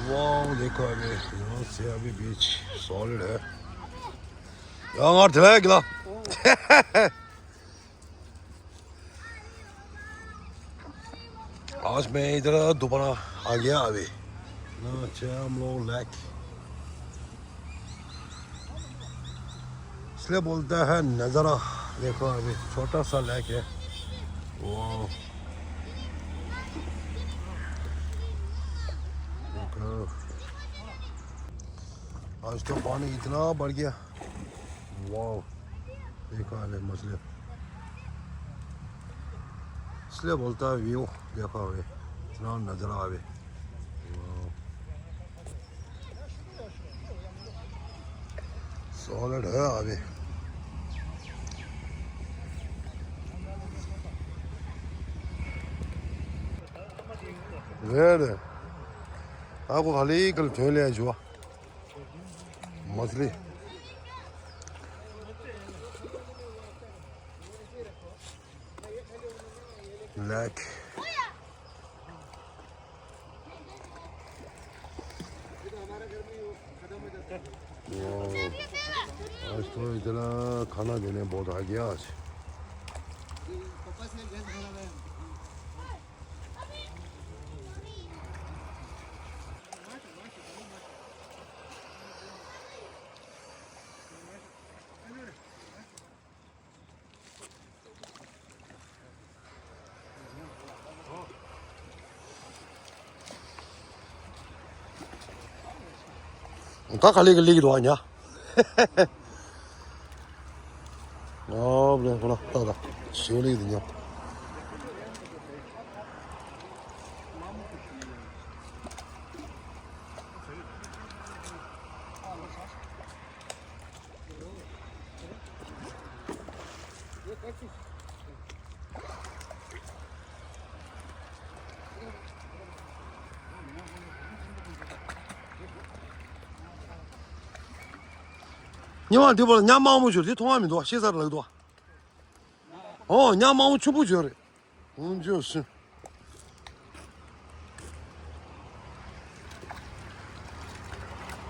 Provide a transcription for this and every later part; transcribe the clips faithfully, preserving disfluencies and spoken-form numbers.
واو، دیکھو ابھی، یہاں سے ابھی بیچ سالڈ ہے۔ یہاں اور چلا گلا۔ آج میں ادھر دوبارہ آ گیا ابھی۔ نا، اچھا، ہم لوگ لیک۔ اس لیے بولتا ہے نظارہ۔ دیکھو، ابھی چھوٹا سا لیک ہے۔ واو۔ دیکھو۔ آج تو پانی اتنا بڑھ گیا۔ واو۔ دیکھو، ابھی مچھلی۔ اس لیے بولتا ہے ویو۔ دیکھو، ابھی اتنا نظارہ ابھی۔ واو۔ سالڈ ہے ابھی۔ ریڈ ہے۔ آپ کو خالی کل تھوڑے لے جو۔ مچھلی۔ لیک۔ واہ، آج تو اتنا کھانا دینے بہت آ گیا آج۔ ད་ག་ལེ་ག་ལེ་གི་འདུག་ཨ་ཉ། ཨོ་བློ་ཁོ་ན་ད་ད་ཞེའུ་ལེ་གི་འདུག་ཉ། ཉི་མ་འདི་བོ་ཉ་མང་པོ་ཞོར་དེ་མཐོང་བ་མི་འདུག་ཤེས་ས་ར་ལག་འདུག་ཨོ་ཉ་མང་པོ་ཆེན་པོ་ཞོར་རེད། ཀུན་སྤྱོད་སུ།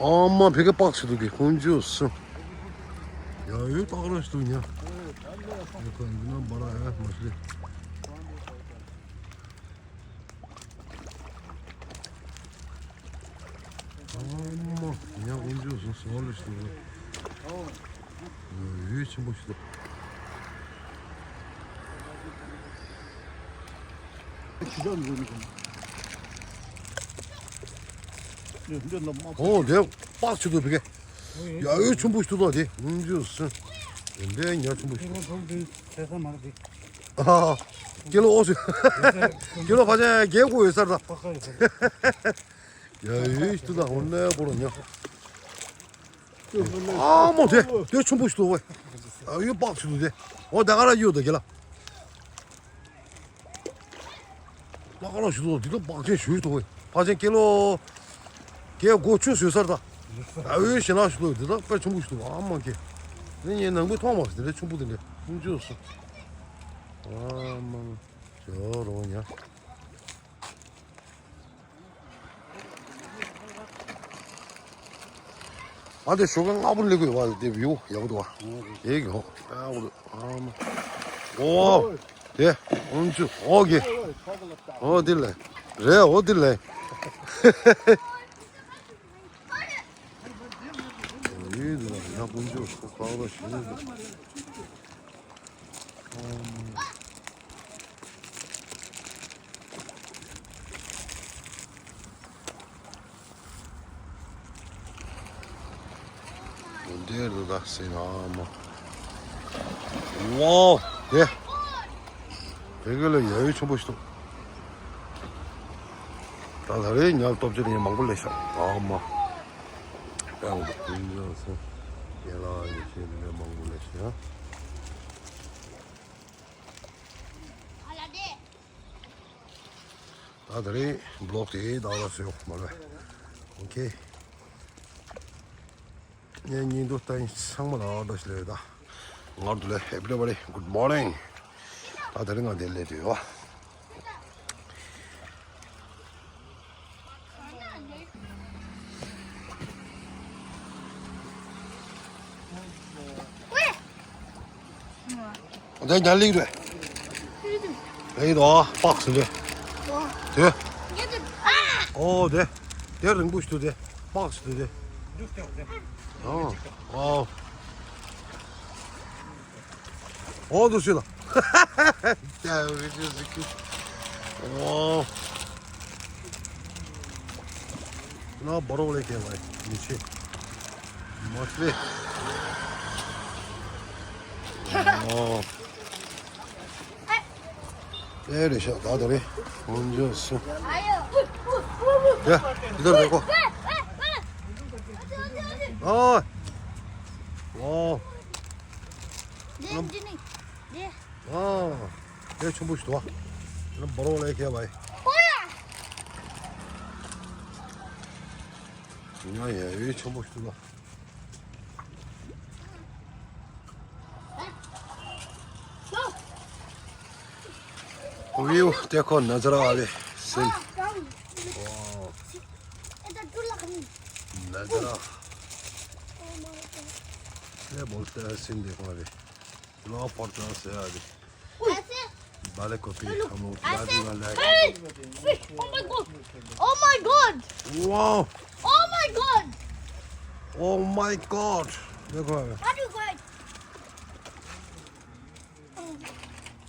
ཨ་མ་ཕ་གི་པགས་ཆེ་འདུག་གི་ཀུན་སྤྱོད་སུ། ཡ་ཡོད་ཏག་ར་ཞིག་འདུག་ཉ། ཡ་ཁ་ཡིན་ན་འབར་ཡ་མ་ཤེས། ཨ་མ་ཉ་ཀུན་སྤྱོད་སུ་སོ་ལ་ཞིག་འདུག་ཡ་ཡོད་ཆེན་པོ་ཞིག་འདུག་ཨོ་དེ་པགས་ཆེ་འདུག་བི་གེ། ཡ་ཡོད་ཆེན་པོ་ཞིག་འདུག་དེ་ཀུན་སྤྱོད་སུ། དེ་འདྲའི་ཉ་ཆེན་པོ་ཞིག་འདུག་ཨ་ཀི་ལོ་ཨོ་ཀི་ལོ་ཕ་ཆེན་བརྒྱད་དགུ་ཡོད་ས་རེད་ད། ཡ་ཡོད་ཞིག་འདུག་ད་འོ་ནས་པོ་ར་ཉ། ཨ་མོ་དེ་དེ་ཆུང་པོ་ཞིག་འདུག་བས། ཨ་ཡོད་པགས་ཆེ་འདུག་དེ། འོ་ད་ག་ར་ཡོད་ད་གེ་ལ། ལ་ག་ར་ཞིག་འདུག་འདི་ལ་པགས་ཆེན་ཞུས་འདུག་བས། པགས་ཆེན་ཀི་ལོ། ཀི་ལོ་དགུ་བཅུ་ཞུས་ས་རེད་ད། ཨ་ཡོད་ཞེ་ན་ཞིག་འདུག་འདི་ལ་དཔེ་ཆུང་པོ་ཞིག་འདུག་ཨ་མ་ཀེ། འདི་ངས་ནང་པའི་མཐོང་མ་སོང་དེ་འདྲ་ཆུང་པོ་དེ་འདྲ་ཆུང་ཆུང་སོང་། ཨ་མ་ཞོ་རོ་ཉ། ཨ་དེ་ཞོགས་ཀ་སྔ་པོ་སླེབས་དགོས་པ་དེ་བིའུ་ཡག་པོ་འདུག་བ། དེ་གི་ཧོ་ཨ་འོ་དེ་ཨ་མ་ཨོ་དེ་ཨོན་ཆུ་ཨོ་གི་ཨོ་དེ་ལས་རེད་ཨོ་དེ་ལས་ཡིན་འདུག་ཡག་པོ་འཇུ་ཁོ་ཁ་བ་ཞིག་འདུག་འདིར་འདུག་ད་སེ་ན་མ། ཝའོ། དེ། དེ་ག་ལ་ཡ་ཡོད་ཆེན་པོ་ཞིག་འདུག་ད་ད་རེས་ཉལ་སྟོབས་ཆེ་དེ་མང་པོ་ལས་ཤག་ཨ་མ། ཡང་འདུག་ཀུན་ཇོ་སེ། ཡ་ལ་ཡ་ཆེ་དེ་མང་པོ་ལས་ཤག་ད་ད་རེས་བི་ལོག་དེ་ད་ལ་སོ་ཡོག་མ་རེད། ཨོ་ཁེ། ངའི་ཉིན་དུ་ལྟ་ཡིན་ཚང་མ་ལ་བཀྲ་ཤིས་བདེ་ལེགས། ད་ང་དུ་ལས་everybody good morning། ད་ད་རེས་ང་དེ་ལས་དུ་ཡོད། དེ་ཉ་ལིག་རེད། ལིག་རེད་པགས་སུ་རེད། དེ། ཨོ་དེ། དེ་རིང་པོ་ཞིག་འདུག་དེ། པགས་སུ་འདུག་དེ། ཨོ། ཨོ། ཨོ་འདུག་ཞུ་ལ། ད་རིག་རིག་རིག་ཨོ། ན་བོ་རོག་ལས་ཀྱི་བའི་མི་ཆེ། མ་ཆེ། ཨོ། ཨེ་རེད་ཤག་ད་དེ་རེད། ཧོན་ཇོ་སུ། ཡ། འདི་ལྟར་འདུག་གོ། ཨོ། ཨོ། འདི་འདི་ནི། འདི། ཨོ། དེ་ཆེན་པོ་ཞིག་འདུག་བ། ན་བོ་རོག་ལས་ཀྱི་བའི། ཨོ་ཡ། ཡ་ཡ་ཡ་ཆེན་པོ་ཞིག་འདུག་བ། View देखो नजारा आवे सिन। वाह। नजारा। ये बोलते हैं सिन देखो अभी। लो पड़ता से अभी। बाले को पी हम लोग ऐसे। Fish! Oh my god! Oh my god! Wow! Oh my god! Oh my god! देखो अभी। How do you guys?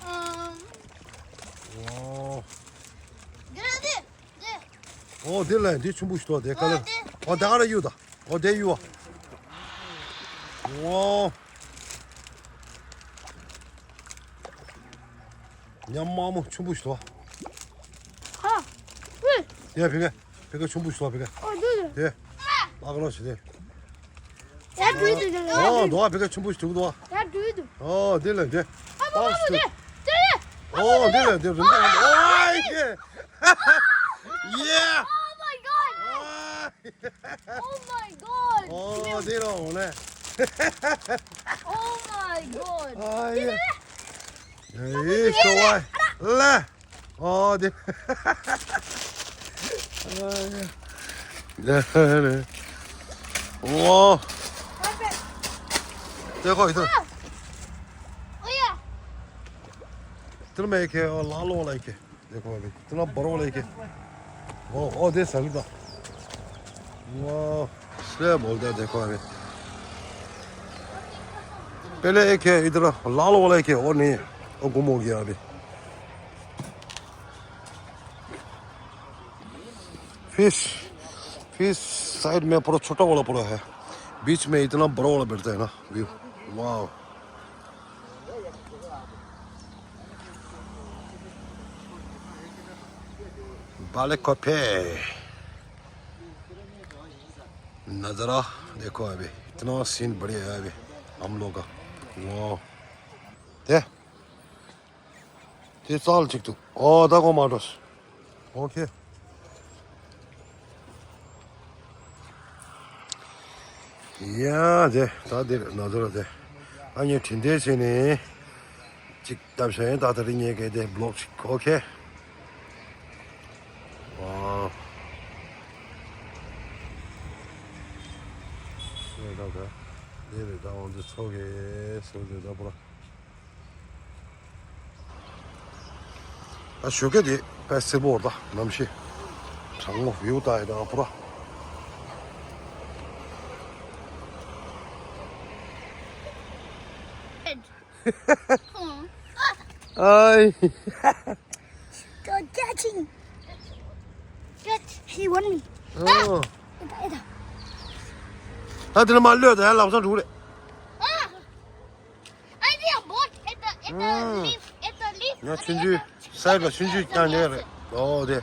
Um, wow. Get out there. There. ཨོ་དེ་ལ་འདི་ཆུན་པོ་ཞིག་འདུག་དེ་ཀ་ལ། ཨོ་དེ། ཨོ་དེ་ཨ་ར་གཡུ་ད། ཨོ་དེ་གཡུ་བ། ཨོ། ཉམ་དམར་མོ་ཆུན་པོ་ཞིག་འདུག་ཧ། ཝེ། དེ་ཕི་ག་ཕི་ག་ཆུན་པོ་ཞིག་འདུག་ཕི་ག་ཨོ་དེ་དེ། དེ། ཨ་ཀ་ལོ་ཞིག་དེ། ཡར་འགྲོ་འདུག་ཡར་འགྲོ་འདུག་ཨོ་འདུག་ཨ་ཕི་ག་ཆུན་པོ་ཞིག་འདུག་ཡར་འགྲོ་འདུག་ཨོ་དེ་ལ་དེ། ཨ་མ་མ་མ་དེ། དེ། ཨོ་དེ་ལ་དེ་རིན་པོ་ཨོ་ཡེ། Yeah! Oh my god! Oh my god! ཨོ་དེ་རོ་ནེ། Oh my god! ཨ་ཡེ། ཨེ་ཤོ་ཝའི་ལ། ཨོ་དེ། ཨ་ཡེ། ཨོ། དེ་ཁོ་ཡི་ཐོ། དེར་མེད་ཁེ་ཨོ་ལ་ལོ་ལ་ཁེ། देखो अभी इतना बड़ा वाला एक है। ओ ओ दे सभी का। वाह। से बोलते हैं देखो अभी। पहले एक है इधर लाल वाला एक है और नहीं है। वो गुम हो गया अभी। फिश फिश साइड में पूरा छोटा वाला पूरा है। बीच में इतना बड़ा वाला बैठता है ना व्यू। वाह। बाले कफे नज़ारा देखो अभी। इतना सीन बढ़िया है अभी हम लोग का। वाह। ते ते चाल चिक तू। ओ दागो Matos. OK। ཡ་དེ་ད་འདིར་ན་ཚོར་དེ། ཨ་ནི་དྲིན་དེ་བྱས་ནས་ཅིག་བཏབ་བྱས་ད་ད་རིང་ངས་གལ་ཏེ་བློག་ཅིག་ཨོ་ཁེ། ཨ། ངས་ད་ད་འདི་རེད་ད་འོང་འདི་ཚོ་གེ་སོང་དེ་ད་པོ་ར། ད་ཞོགས་ཀས་དེ་དཔེ་སེར་པོ་འོར་ད་གནམ་གཤིས་གྲང་མོ་ཡོད་ད་ཡོད་ད་ཕུ་ར། ཨའི། Go catching. Catch. He won me. ཨོ། ཨེ་ད་ཨེ་ད། ད་དེ་ལ་མ་གློད་ད་ཡ་ལམ་སང་འགྲོ་གི་རེད། I see a boat at the, at the leaf, at the leaf. ང་ཆུང་ཆུང་སའི་ལ་ཆུང་ཆུང་བཏང་ནས་རེད། ཨོ་དེ།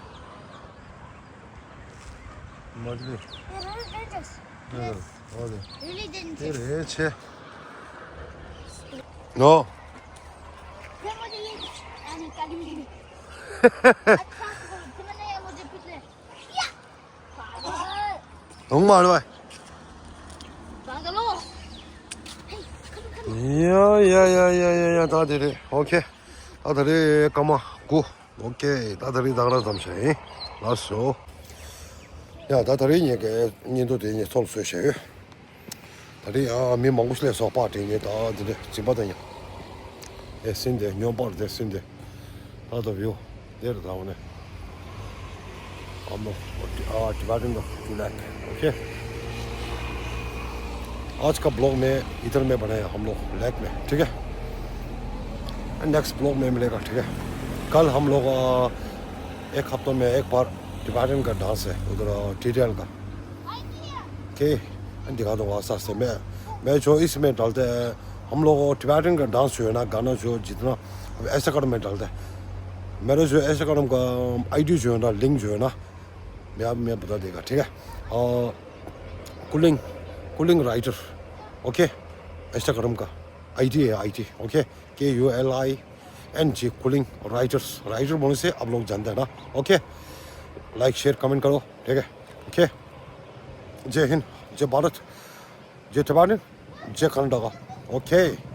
མ་དེ། It really dangerous. ཨོ་དེ། Really dangerous. དེ་རེད་ཆེ། ནོ། Grandma, do you? I'm telling you. I can't go. Come on, I'm going to put it. Yeah. ལོང་མ་རེད་བ། ཡ་ཡ་ཡ་ཡ་ཡ་ཡ། ད་དེ་རེད། ཨོ་ཁེ། ད་དེ་རེད་སྐར་མ་དགུ། ཨོ་ཁེ། ད་དེ་རེད་ད་ག་རང་ཙམ་བྱས་ཡིན། ལགས་སོ། ཡ་ད་དེ་རེད་ངས་ཀྱི་བརྙན་ཐུང་དེ་ངས་ཚོགས་བཟོས་བྱས་ཡོད། ད་རེད་ཨ་མི་མང་པོ་ཞིག་ལས་སོགས་པ་དྲན་ངས་ད་དེ་འདྲ་སྦྱིན་པ་དང་ཡང་། ए, सिंधे, न्योपार दे सिंधे। हाँ, तो व्यू, देर था उन्हें। हम लोग, आ, टिबेटन का flag, okay. आज का ब्लॉग में इधर में बनाया हम लोग, लेक में, ठीक है। नेक्स्ट ब्लॉग में मिलेगा, ठीक है। कल हम लोग, आ, एक हफ्तों में एक बार टिबेटन का डांस है उधर, आ, टीटीएल का। ओके, दिखा दूंगा आस्ते आस्ते। मैं, मैं जो इसमें डालते हैं, हम लोग टिबेटन का डांस जो है ना, गाना जो जितना, अब ऐसा कदम में डालते हैं। मेरे जो ऐसा कदम का आईडी जो है ना, लिंक जो है ना, मैं, आप, मैं बता देगा, ठीक है। और Kuling, Kuling writer, okay, Instagram का आईडी है, ID, okay, K U L I N G, Kuling writers. Writer बोलने से आप लोग जानते हैं ना, ओके। लाइक, शेयर, कमेंट करो, ठीक है, ओके। जय हिंद, जय भारत, जय तिब्बत, जय कर्नाटका, ओके।